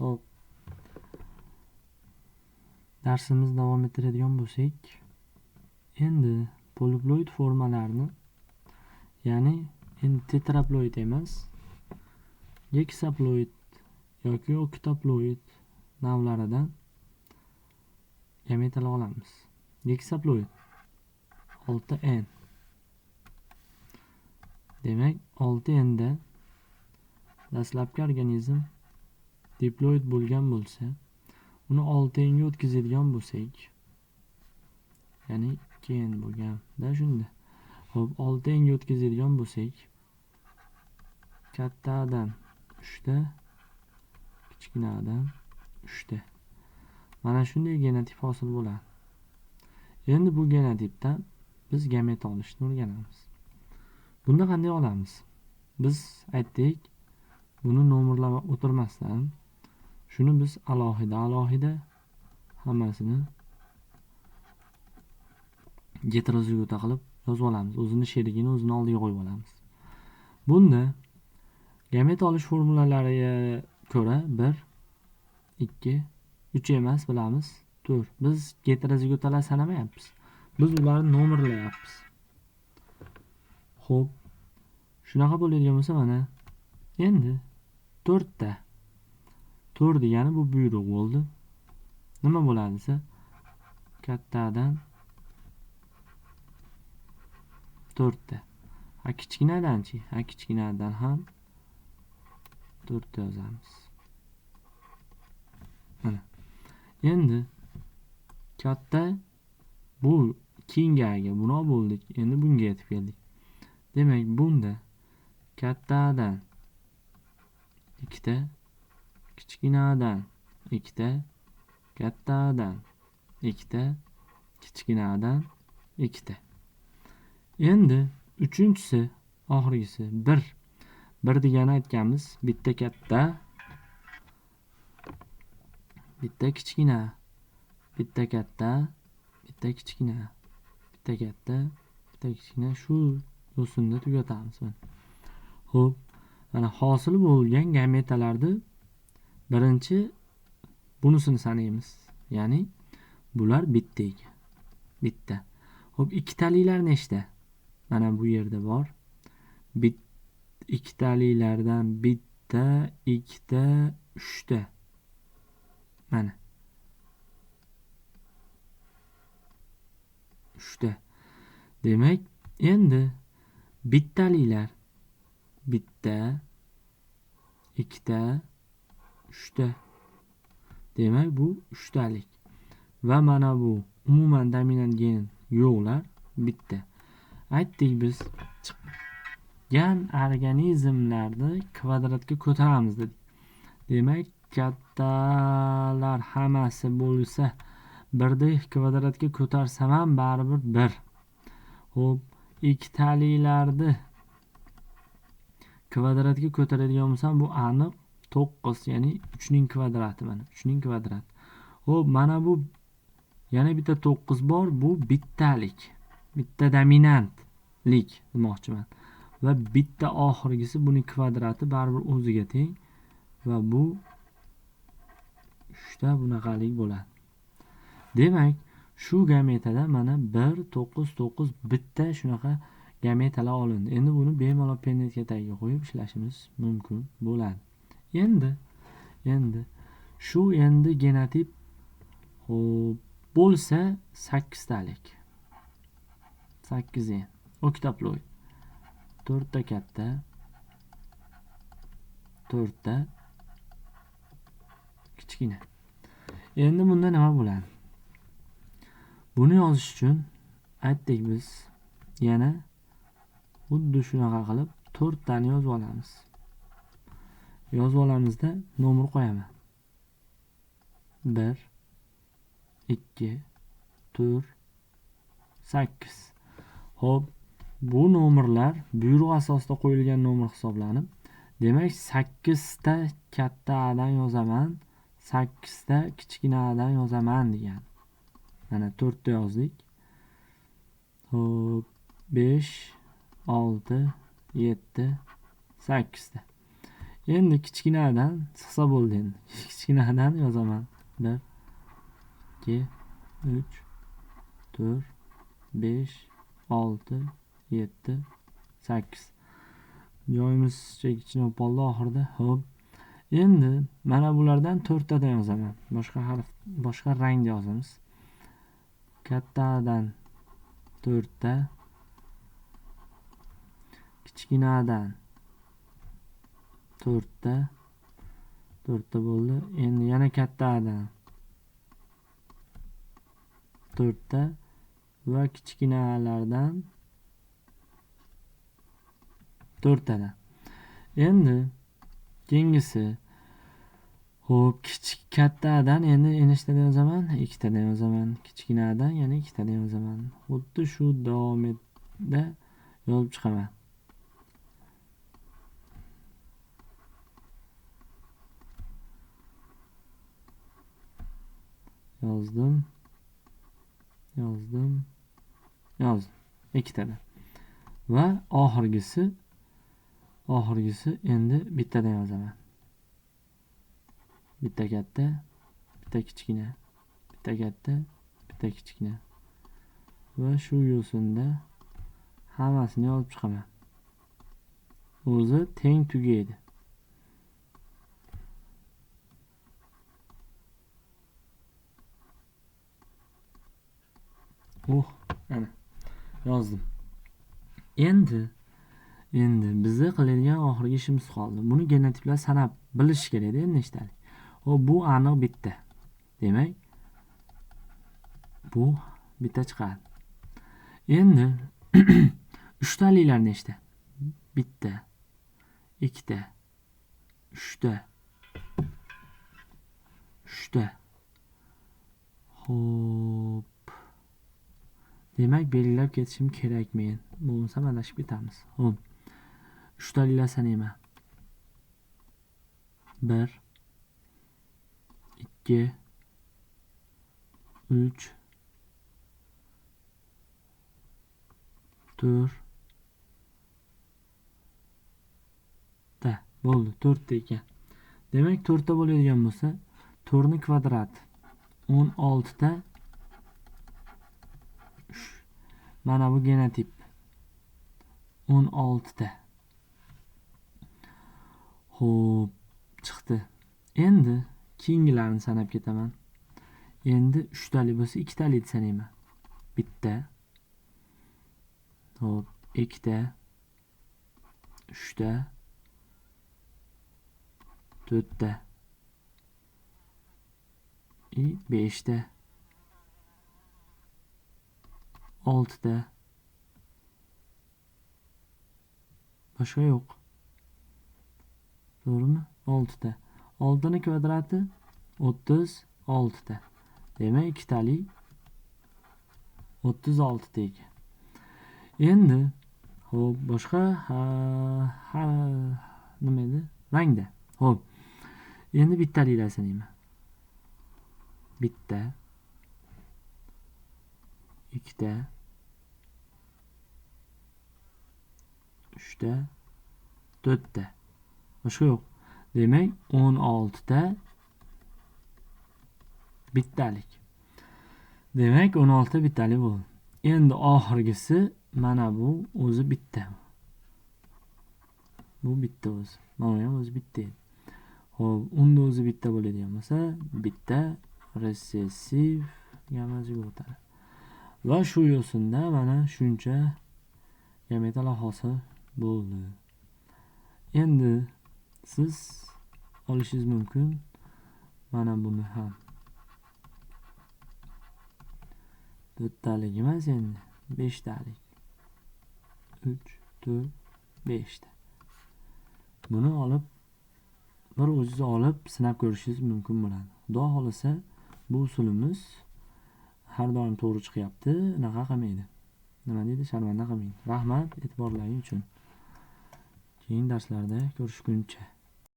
Xo'p. Darsimizni davom ettiradigan bo'lsak, endi poliploid formalarni, ya'ni endi tetraploid emas, geksaploid yoki oktaploid navlaridan gametalar olamiz. Geksaploid 6N. Demak, 6N da dastlabki organizm diploid bo'lgan bo'lsa, uni 6N ga o'tkazadigan bo'lsak, ya'ni 2N bo'lgan-da shunda. Xo'p, 6N ga o'tkazadigan bo'lsak, kattadan 3 ta, kichkinadan 3 ta. Mana shunday genotip hosil bo'ladi. Endi bu genotipdan biz gameta olishni o'rganamiz. Bunda qanday olamiz? Biz aytdik, buni nomerlab o'tirmasdan shuni biz alohida hammasini geterozigota qilib yozib olamiz. O'zini sherigini o'zini oldiga qo'yib olamiz. Bunda gameta olish formulalariga ko'ra 1, 2, 3 emas, bilamiz, 4. Biz geterozigotalar sanamayapmiz. Biz ularni nomerlayapmiz. Xo'p, shunaqa bo'ladigan bo'lsa, mana endi 4 ta. 4 degani bu buyruq bo'ldi. Nima bo'ladi desa, kattadan 4 ta. Ha, kichkinadanchi? Ha, kichkinadan ham 4 ta yozamiz. Mana. Endi katta bu keyingiga buni olib bo'ldik. Endi bunga yetib keldik. Demak, bunda kattadan 2 ta, kichkinadan 2 ta, kattadan 2 ta, kichkinadan 2 ta. Endi uchinchisi, oxirgisi 1. 1 degani aytganmiz, bitta katta, bitta kichkina, bitta katta, bitta kichkina, bitta katta, bitta kichkina, shu yo'sinda tugatamiz mana. Xo'p, mana hosil bo'lgan gametalarni birinchi bunisini sanaymiz. Ya'ni bular bitta ekan. Bitta. Xo'p, ikkitaliklar nechta? Mana bu yerda bor. Ikkitaliklardan bitta, ikkita, uchta. Mana. 3ta. Demak, endi bittaliklar bitta, ikkita, uchta. Demak, bu uchtalik. Va mana bu umuman dominant gen yo'qlar bitta. Aytdik biz chiqqan organizmlarni kvadratga ko'taramiz dedik. Demak, kattalar hammasi bo'lsa 1 kvadratga ko'tarsam ham baribir 1. Xo'p, ikkitaliklarni kvadratga ko'taradigan bo'lsam bu aniq 9, ya'ni 3 ning kvadrati, mana 3 ning kvadrati. Xo'p, mana bu yana bitta 9 bor, bu bittalik. Bitta dominantlik demoqchiman. Va bitta oxirgisi buning kvadrati baribir o'ziga teng va bu 3 ta bunaqalik bo'ladi. Demak, shu gametada mana 1, 9, 9 bitta shunaqa gametalar olindi. Endi buni bemalol pennetka tagiga qo'yib ishlashimiz mumkin bo'ladi. Endi shu endi genotip xo'p bo'lsa 8 talik. 8 N. Oktaploid. 4 ta katta, 4 ta kichkina. Endi bunda nima bo'ladi? Buni yozish uchun aytdik biz yana xuddi shunaqa qilib 4 tani yozib olamiz. Yozib olamizda nomer qo'yaman. 1, 2, 4, 8. Xo'p, bu nomerlar buyruq asosida qo'yilgan nomer hisoblanib, demak 8 ta katta A'dan yozaman, 8 ta kichkina A'dan yozaman degan. Mana 4 ta yozdik. Xo'p, 5, 6, 7, 8 ta. Endi kichkinadan chiqsa bo'ldi endi. Kichkinadan yozaman. 1 2 3 4 5 6 7 8. Joyimiz kichkina bo'lib qoldi oxirida. Xo'p. Endi mana bulardan 4 tadan yozaman. Boshqa harf, boshqa rangda yozamiz. Kattadan 4 ta, kichkinadan 4 ta, 4 ta bo'ldi. Endi yana kattadan 4 ta va kichkinalardan 4 tadan. Endi keyingisi, xo'p, kichik kattadan endi nechtadan yozaman? 2 tadan yozaman. Kichkinadan yana 2 tadan yozaman. Xuddi shu davomida yozib chiqaman. Yozdim. Yozdim. Yozdim. 2 tadan. Va oxirgisi endi bittadan yozaman. Bitta katta, bitta kichkina, bitta katta, bitta kichkina. Va shu yo'sinda hammasini yozib chiqaman. O'zi teng tugaydi. Oh, ana yozdim. Endi bizni qiladigan oxirgi ishimiz qoldi. Buni genotiplar sanab bilish kerak endi nechtalik. Xo'p, bu aniq bitta. Demak, bu bitta chiqadi. Endi uchtaliklar nechta? Bitta, ikkita, uchta, uchta. Xo'p. Demak, belgilab ketishim kerak men. Bo'lmasa adashib ketamiz. Xo'p. Uchtaliklar sanayman. 1 2 3 4 ta bo'ldi, 4 ta ekan. Demak, 4 ta bo'ladigan bo'lsa, 4 ni kvadrat 16 ta. Mana bu genotip 16 ta. Xo'p, chiqdi. Endi keyingilarini sanab ketaman. Endi 3 tali bo'lsa, 2 tali sanayman. Bitta. Xo'p, 2ta, 3ta, 4ta i 5ta, 6ta. Boshqa yo'q. To'g'rimi? 6 ta. 6 ning kvadrati 36 ta. Demak, ikkitalik 36 ta ekan. Endi xo'p, boshqa nima edi? Rangda. Xo'p. Endi bittaliklar sanayman. Bitta, ikkita, uchta, to'rtta. Boshqa yo'q. Demak, 16 ta bittalik. Demak, 16 ta bittalik bo'ldi. Endi oxirgisi mana bu o'zi bitta. Bu bitta o'zi. Mana bu ham o'zi bitta edi. Xo'p, unda o'zi bitta bo'ladigan bo'lsa, bitta resessiv gamma-zigotali. Va shu yo'sinda mana shuncha gametalar hosil bo'ldi. Endi siz olishingiz mumkin mana buni ham. 4 talik emas endi, 5 talik. 3 4 5 ta. Buni olib bir o'zingiz olib sinab ko'rishingiz mumkin bo'ladi. Xudo xolasa bu usulimiz har doim to'g'ri chiqyapti, unaqa qilmaydi. Nima deydi? Sharmanda qilmaydi. Rahmat e'tiborlaring uchun. Keyingi darslarda ko'rishguncha.